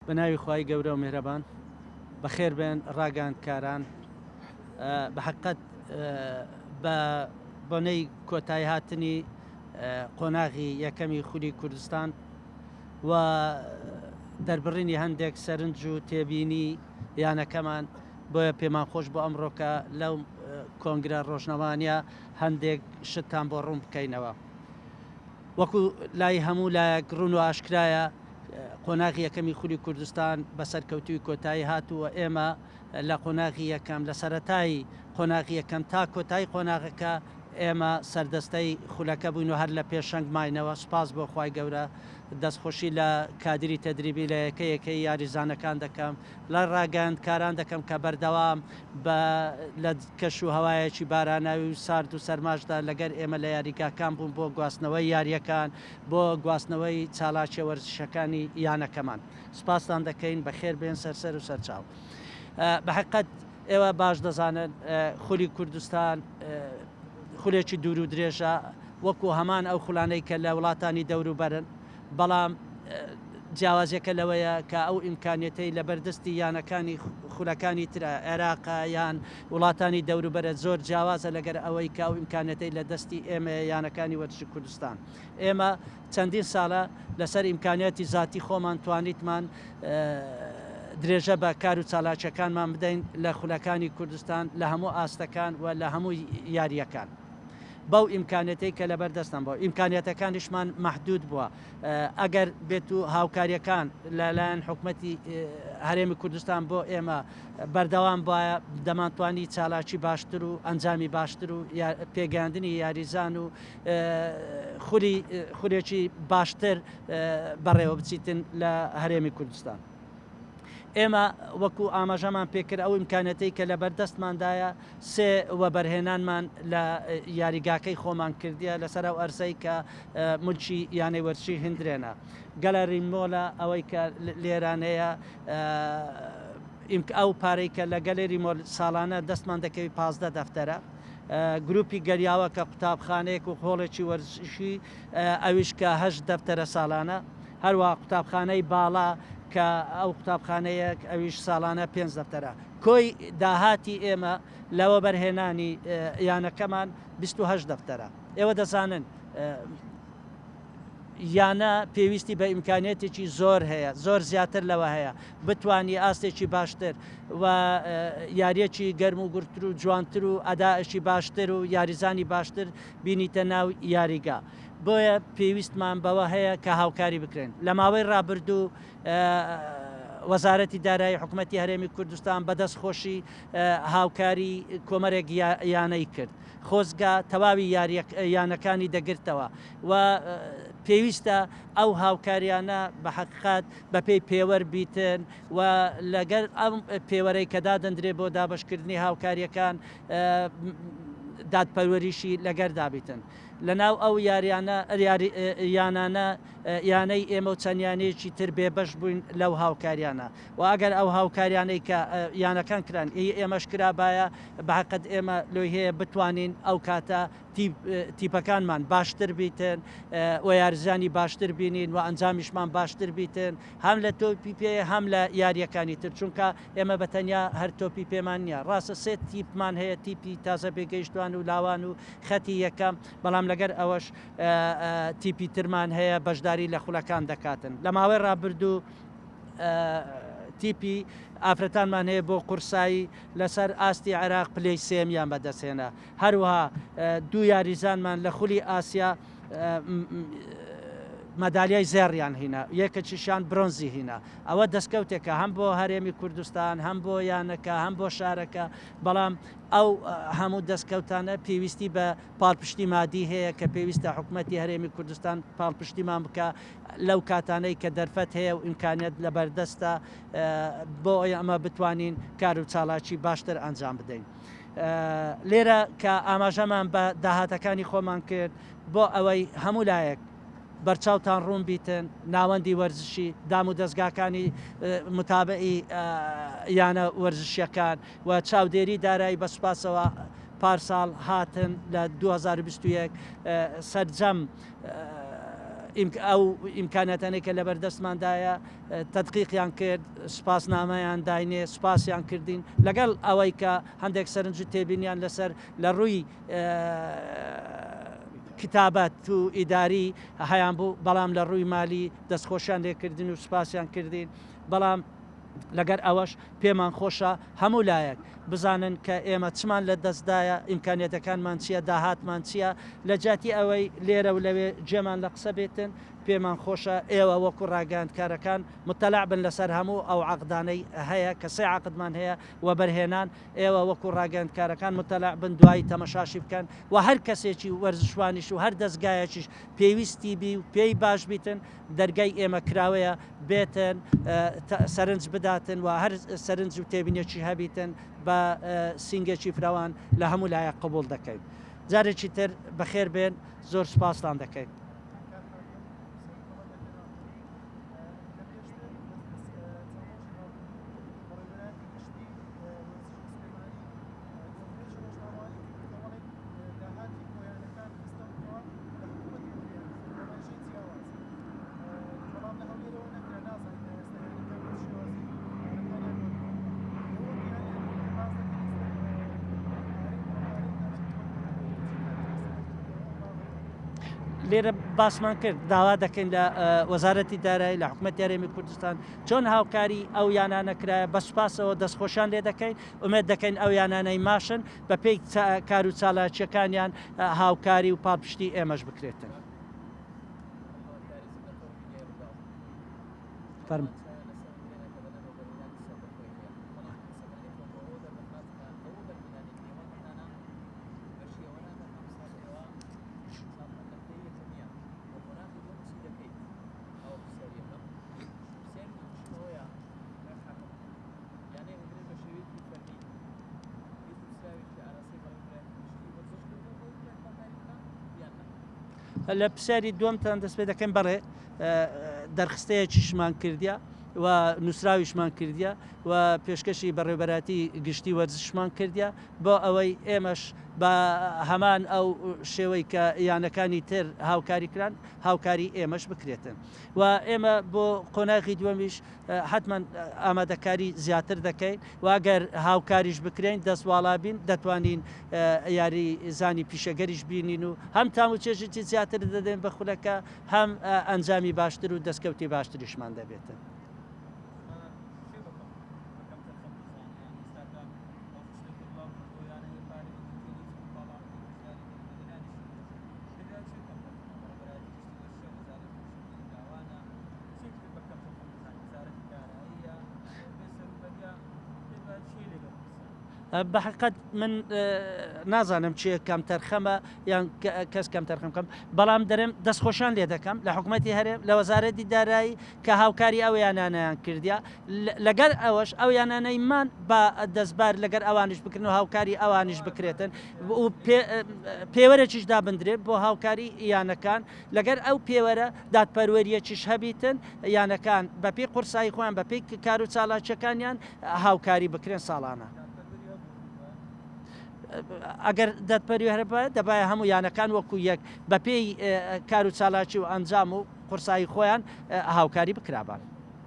بە ناوی خوای گەورە و میهرەبان. بەخێر بێن ڕاگەیاندکاران. بە حەقیقەت بە بۆنەی کۆتایی هاتنی قۆناغی یەکەمی خولی کوردستان و دەربڕینی هەندێک سەرنج و تێبینی یانەکەمان بۆیە پێمان خۆش بۆ ئەمڕۆکە لەو کۆنگرە ڕۆژنەوانە هەندێک شتتان بۆ ڕوون بکەینەوە. وەکو لای هەموو لایەک ڕوون و ئاشکرایە قۆناغی یەکەمی خولی کوردستان بە سەرکەوتووی کۆتایی هات و ئێمە لە قۆناغی یەکەم لە سەرەتای قۆناغی یەکەم تا کۆتایی قۆناغەکە ئێمە سەردەستەی خولەکە بووین و هەر لە پێشەنگ ماینەوە سوپاس بۆ خوای گەورە دەستخۆشی لە کادری تەدریبی لە یەکە یەکەی یاریزانەکان دەکەم لە ڕاگەیاندکاران دەکەم کە بەردەوام بە لە کەش و هەوایەکی باراناوی و سارد و سەرماشدا لەگەر ئێمە لە یاریگاکان بوون بۆ گواستنەوەی یارییەکان بۆ گواستنەوەی چالاکیە وەرزشیەکانی یانەکەمان سوپاستان دەکەین بەخێر بێن سەر سەر و سەر چاو بە حەقیقەت ئێوە باش دەزانن خولی کوردستان خولێکی دوور و درێژە وەکو هەمان ئەو خولانەی کە لە وڵاتانی دەوروبەرن بەڵام جیاوازیەکە لەوەیە کە ئەو ئیمکانیەتەی لەبەردەستی یانەکانی خولەکانی ترە، عێراقە یان وڵاتانی دەوروبەرە زۆر جیاوازە لەگەر ئەوەی کە ئەو ئیمکانیەتەی لە دەستی ئێمەیە یانەکانی وەرزشی کوردستان. ئێمە چەندین ساڵە لەسەر ئیمکانیاتی زاتی خۆمان توانیتمان درێژە بە کار و چالاکیەکانمان بدەین لە خولەکانی کوردستان لە هەموو ئاستەکان و لە هەموو یارییەکان. بەو ئیمکانیەتەی کە لەبەر دەستمان بووە، ئیمکانیەتەکانیشمان مەحدود بووە، ئەگەر بێت و هاوکاریەکان لەلایەن حکومەتی هەرێمی کوردستان بۆ ئێمە بەردەوام بایە دەمانتوانی چالاکی باشتر و ئەنجامی باشتر و پێگەیاندنی یاریزان و خولی خولێکی باشتر بەڕێوە بچیتن لە هەرێمی کوردستان. ئێمە وەکو ئاماژەمان پێکرد ئەو ئیمکانیەتەی کە لەبەردەستماندایە سێ وەبەرهێنانمان لە یاریگاکەی خۆمان کردیە لەسەر ئەو ئەرزەی کە ملکی یانەی وەرزشی هندرێنە گەلەری مۆلە ئەوەی کە لێرانەیە ئەو پارەی کە لە گەلەری مۆل ساڵانە دەستمان دەکەوی 15 دەفتەرە گروپی گەریاوە کە قوتابخانەیەک و هۆڵێکی وەرزشی ئەویش کە هەشت دەفتەرە ساڵانە هەروەها قوتابخانەی باڵا کە ئەو قوتابخانەیە ئەویش ساڵانە پێنج دەفتەرە. کۆی داهاتی ئێمە لە وەبەرهێنانی یانەکەمان 28 دەفتەرە. ئێوە دەزانن یانە پێویستی بە ئیمکانیەتێکی زۆر هەیە، زۆر زیاتر لەوە هەیە بتوانی ئاستێکی باشتر و یاریەکی گەرم و گورتر و جوانتر و ئەدائێکی باشتر و یاریزانی باشتر بینیتە ناو یاریگا. بۆیە پێویستمان بەوە هەیە کە هاوکاری بکرێن. لە ماوەی ڕابردوو وەزارەتی دارایی حکومەتی هەرێمی کوردستان بە دەستخۆشی هاوکاری کۆمەرێک یانەی کرد. خۆزگە تەواوی یانەکانی دەگرتەوە و پێویستە ئەو هاوکاریانە بە حەقیقەت بەپێی پێوەر بیتن و لەگەر ئەم پێوەرەی کە دادەندرێ بۆ دابەشکردنی هاوکارییەکان دادپەروەریشی لەگەردا بیتن. لەناو ئەو یاریانە یانانە یانەی ئێمە و چەند یانەیەکی تر بێبەش بووین لەو هاوکاریانە و ئەگەر ئەو هاوکاریانەی کە یانەکان کران ئی ئێمەش کرابایە بە حەقت ئێمە لۆی هەیە بتوانین ئەو کاتە تیپەکانمان باشتر بیتن و یارزانی باشتر بینین و ئەنجامیشمان باشتر بیتن هەم لە تۆپی پێ هەم لە یاریەکانی تر چونکە ئێمە بە تەنیا هەر تۆپی پێمان نییە ڕاستە سێ تیپمان هەیە تیپی تازە پێگەیشتوان و لاوان و خەتی یەکەم بەڵام لەگەر ئەوەش تیپی ترمان هەیە بەشداری لە خولەکان دەکاتن لە ماوەی ڕابردوو تیپی ئافرەتانمان هەیە بۆ قورسایی لەسەر ئاستی عێراق پلەی سێمیان بەدەستهێنا هەروەها دوو یاریزانمان لە خولی ئاسیا مەدالیای زێڕیان هینا یەکەکیشیان برۆنزی هینا ئەوە دەستکەوتێکە هەم بۆ هەرێمی کوردستان هەم بۆ یانەکە هەم بۆ شارەکە بەڵام ئەو هەموو دەستکەوتانە پێویستی بە پاڵپشتی مادی هەیە کە پێویستە حکومەتی هەرێمی کوردستان پاڵپشتیمان بکا لەو کاتانەی کە دەرفەت هەیە و ئیمکانیەت لەبەردەستە بۆ ئەوەی ئەمە بتوانین کار و چالاکی باشتر ئەنجام بدەین. لێرە کە ئاماژەمان بە داهاتەکانی خۆمان کرد بۆ ئەوەی هەموو لایەک بەرچاوتان ڕوون بیتن، ناوەندی وەرزشی، دام و دەزگاکانی متابعی یانە وەرزشیەکان و چاودێری دارایی بە سوپاسەوە پارساڵ هاتن لە 2021 سەرجەم. ئەو ئیمکانیاتانەی کە لەبەردەستماندایە تەدقیقیان کرد، سوپاسنامەیان داینێ، سوپاسیان کردین، لەگەڵ ئەوەی کە هەندێک سەرنج و تێبینیان لەسەر لە ڕووی کتابەت و ئیداری هەیان بوو، بەڵام لە ڕووی مالی دەستخۆشیان لێکردین و سوپاسیان کردین، بەڵام لەگەر ئەوەش پێمان خۆشە هەموو لایەک بزانن کە ئێمە چمان لە دەستدایە، ئیمکانیەتەکانمان چییە، داهاتمان چییە، لە جیاتی ئەوەی لێرە و لەوێ جێمان لە قسە بێتن، پێمان خۆشە ئێوە وەکو ڕاگەیاندکارەکان متەلع بن لەسەر هەموو ئەو عەقدانەی هەیە کە سێ عەقدمان هەیە وەبەرهێنان، ئێوە وەکو ڕاگەیاندکارەکان متەلع بن دوایی تەمەشاشی بکەن و هەر کەسێکی وەرزشوانیش و هەر دەزگایەکیش پێویستی بی و پێی باش بیتن دەرگای ئێمە کراوەیە بێتن سەرنج بداتن و هەر سەرنج و تێبینێکی هەبیتن بە سینگێکی فراوان لە هەموو لایەک قبوڵ دەکەین. جارێکی تر بەخێر بێن زۆر سوپاستان دەکەین. لێرە باسمان کرد داوا دەکەین لە وەزارەتی دارایی لە حکوومەت یاریمی کوردستان چۆن هاوکاری ئەو یانانە کرایە بە سوپاسەوە دەستخۆشیان لێ دەکەین ئومێد دەکەین ئەو یانانەی ماشن بە پێی کار و چالاکیەکانیان هاوکاری و پاڵپشتی ئێمەش بکرێتن. فەرموو. لە پرسیاری دووەمتان دەست پێ دەکەین بەڵێ دەرخستەیەکیشمان کردیە و نووسراویشمان کردیە و پێشکەشی بەڕێوبەراتی گشتی وەرزشمان کردیە بۆ ئەوەی ئێمەش بە هەمان ئەو شێوەی کە یانەکانی تر هاوکاری کران هاوکاری ئێمەش بکرێتن و ئێمە بۆ قۆناغی دووەمیش حەتمەن ئامادەکاری زیاتر دەکەین و ئەگەر هاوکاریش بکرێین دەست واڵا بین دەتوانین یاریزانی پیشەگەریش بینین و هەم تام و چێژێکی زیاتر دەدەین بە خولەکە هەم ئەنجامی باشتر و دەستکەوتی باشتریشمان دەبێتن. بەحقت من نازانم چێ کەم تەرخەمە یان کەس کەم تەرخەم کەم بەڵام دەرم دەستخۆشان لێ دەکەم لە حکوومەتتی هەرێم لە وەزارەتی دارایی کە هاوکاری ئەو یانانیان کردیا لەگەر ئەوەش ئەو یانانەی مان بە دەستبار لەگەر ئەوانیش بکرن و هاوکاری ئەوانیش بکرێتن و پێوەرێکیش دابندرێت بۆ هاوکاری یانەکان لەگەر ئەو پێوەرە دادپەروەریەکیش هەبیتن یانەکان بەپێی قورسایی خۆیان بەپێی کار و چالاکیەکانیان هاوکاری بکرێن ساڵانە. ئەگەر دادپەروی هەبایە دەبایە هەموو یانەکان وەکو یەک بەپێی کار و چالاکی و ئەنجام و قورسایی خۆیان هاوکاری بکرابان.